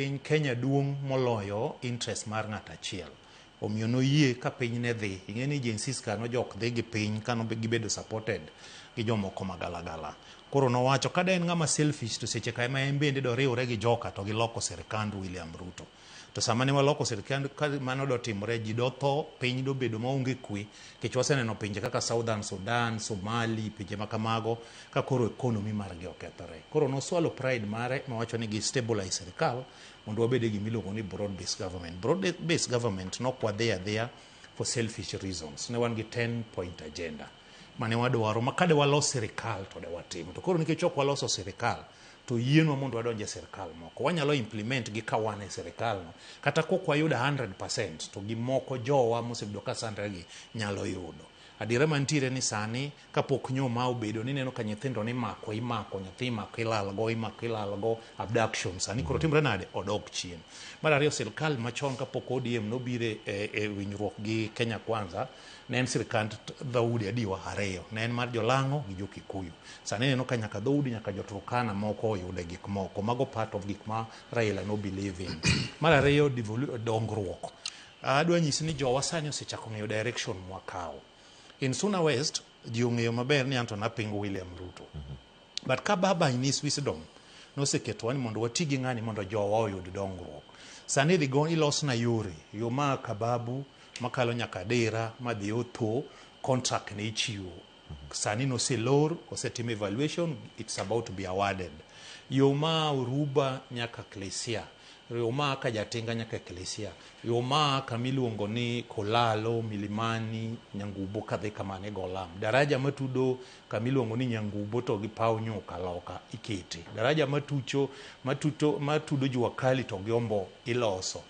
Piny Kenya duong' moloyo interest mar ng'ato achiel. Omiyo noyie ka piny ne dhi. Ing'e ni Gen Zs ka nojok dhi gi piny ka gibedo supported gi jomoko magalagala. Koro nowacho ka de en ng'ama selfish to seche ka ema en bende doriwre gi joka to giloko sirkand William Ruto. To sama ne waloko sirkand ka mano dotimore ji dotho, piny dobedo maonge kwe nikech waseneno pinje kaka Southern Sudan, Somali, pinje ma kamago ka koro economy margi okethore. Koro noswalo pride mare mowacho ni gi stabilize sirkal mondo wabed e gima iluongo ni broad based government. Broad based government nok wadhi adhiya for selfish reasons. Ne wan gi 10 point agenda mane wadwaro ma kade walos sirkal to de watim. To koro nikech ok waloso sirkal to yienwa mondo wadonj e sirkal moko. Wanyalo implement gi ka wan e sirkal no. Kata kok wayudo 100% to gimoko jowa mosebedo ka sandre gi nyalo yudo. Adiera mantiere ni sani kapok nyo ma obedo ni ineno ka nyithindo nimako imako nyathi imako ilalgo imako ilalgo abduction sani koro timre nade odok chien. Mar ariyo sirkal machon kapok ODM nobiro e winjruok gi Kenya Kwanza ne en sirkand dhoudi adiwa ariyo ne en mar jolang'o gi jo-Kikuyu. Sani ineno ka nyaka dhoudi nyaka jo-Turkana moko oyude gik moko mago part of gik ma Raila no believe in. Mar ariyo dongruok. Adwa nyisi ni jowa sani osechako ng'eyo direction mwakawo. In Suna West, ji ong'eyo maber ni anto napingo William Ruto. But ka baba in his wisdom noseketowa ni mondo wati gi ng'ani mondo jowa oyud dongruok. Sani idhi go ilosna yore, yo ma Kababu makalo nyaka Dira madhi Otho, contract ne ichiwo. Sani noselor, osetim evaluation, it's about to be awarded. Yo ma Oruba nyaka Klisia, yo ma Kajatinga nyaka Klisia, yo ma kamiluongo ni Kolalo, Milimani, Nyangubo kadhi kamano e Golam. Daraja matudo kamiluongo ni Nyangubo to gi paw nyuka loka ikete. Daraja matucho matuto matudo Jua Kali to gi Ombo iloso.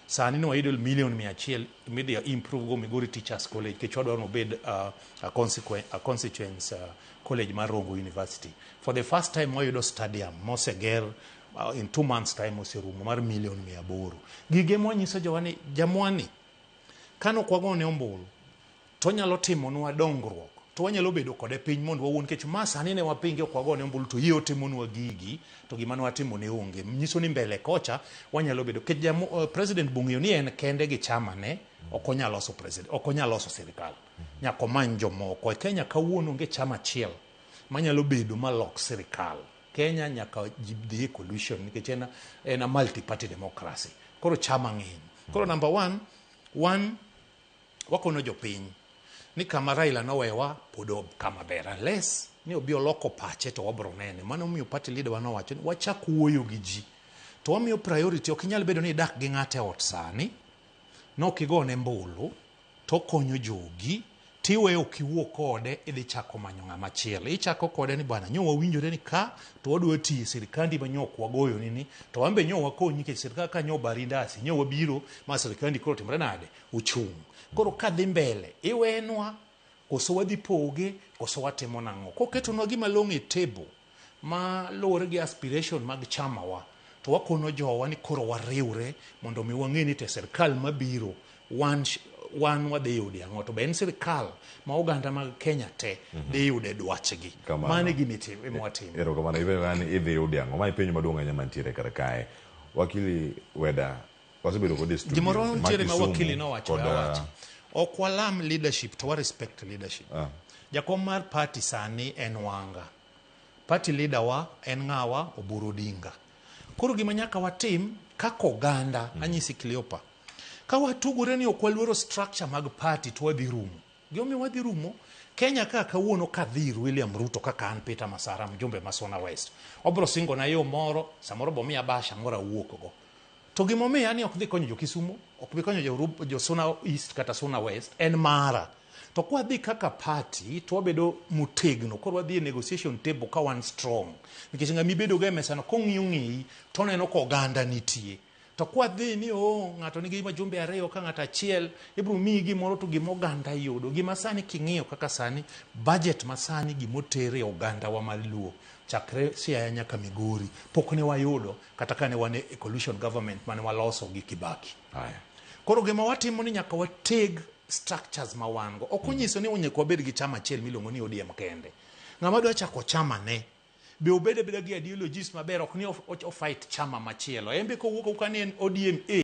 Sani ne wayudo milion 100 midhi improve go Migori Teachers College nikech wadwaro ni obed a constituents college mar Rongo University. For the first time wayudo stadium moseger in 2 months time oserumo mar milion 800. Gige mwanyiso jowa ni jamwani kane ok wagone ombulu to onyalo timonwa dongruok to wanyalo bedo kode piny mondo wawuo nikech ma sani ne wapinge ok wagone ombulu to yie otimonwa gigi to gima ne watimo ne onge nyiso ni mbele kocha wanyalo bedo nikech president bong'eyo ni en kende gi chama ne ok onyal loso president ok onyal loso sirikal nyaka omany jomoko e Kenya kawuono onge chama achiel manyalo bedo malok sirikal Kenya nyaka ji dhi e coalition nikech en a multi party democracy koro chama ng'eny koro number one wan wakono jopiny ni kama Raila nowewa pod kama ber unless ni obi oloko pache to wabro nene mano omiyo party leader wa nowacho ni wachak wuoyo gi ji to wamiyo priority ok inyal bedo ni idak gi ng'ato e ot sani nok igone mbulu to okonyo jogi tiweyo ok iwuo kode idhi chako manyo ng'ama chielo ichako kode ni bwana nyo wawinjore ni ka to wadwa tiyo e sirikandi ma nyo ok wagoyoni ni to wan be nyo wakonyi nikech sirikal ka nyo bari ndasi nyo wabiro ma sirikandi koro timre nade ochung' koro kadhi mbele iwenwa koso wadhi poge koso watimo nang'o koketonwa gima long'o e table ma luwore gi aspiration mag chamawa to wakono jowa ni koro wariwre mondo mi wang'e ni to e sirikal mabiro wan wadhi yude ang'o to be en sirikal ma oganda mag Kenya te dhi yude dwachgi Kamano. mano e gima watimo Erokamano ipenjo ni idhi yude ang'o? Ma e penjo maduong' ahinya mantiere kar kae. Wakili Weda, wasebedo kode e studio. Gimoro ma nitiere ma Kisumu wakili nowacho kod, awacho ok walam leadership to wa respect leadership Jakom mar party sani en Wanga. Party leader wa en ng'awa Oburu Odinga. Koro gima nyaka watim kaka oganda, anyisi Cleopa, ka watugore ni ok waluoro structure mag party to wadhi rumo. Gimomiyo wadhi rumo, Kenya ka kawuono kadhi ir William Ruto kaka an Peter Masara mjumbe ma Suna West, obro singona yo moro, samoro bomiya bahasha moro awuok go. To gimomiya ni ok dhi konyo jo Kisumu, ok bi konyo jo Suna East kata Suna West, en mara. To kwadhi kaka party to wabedo motegno, koro wadhi e negotiation table ka wan strong. Nikech ng'ama ibedo go e mesa no kong'iyo ng'eyi to oneno ka oganda nitie. To kwadhi ni oh, ng'ato nigi wajumbe ariyo ka ng'ato achiel, ibiro miyi gimoro to gima oganda yudo. Gima sani king'iyo kaka sani, budget ma sani gimoter e oganda wa mar Luo, chakre Siaya nyaka Migori, pok ne wayudo kata kane wan e coalition government mane waloso gi Kibaki. Haya. Koro gima watimo ni nyaka wateg structures ma wan go. Ok onyiso ni onego wabed gi chama achiel miluongo ni ODM kende. Ng'ama dwa chako chama ne Be obed abeda gi ideologies maber, ok ni o fight chama machielo. En be kowuok awuoka ni en ODM A.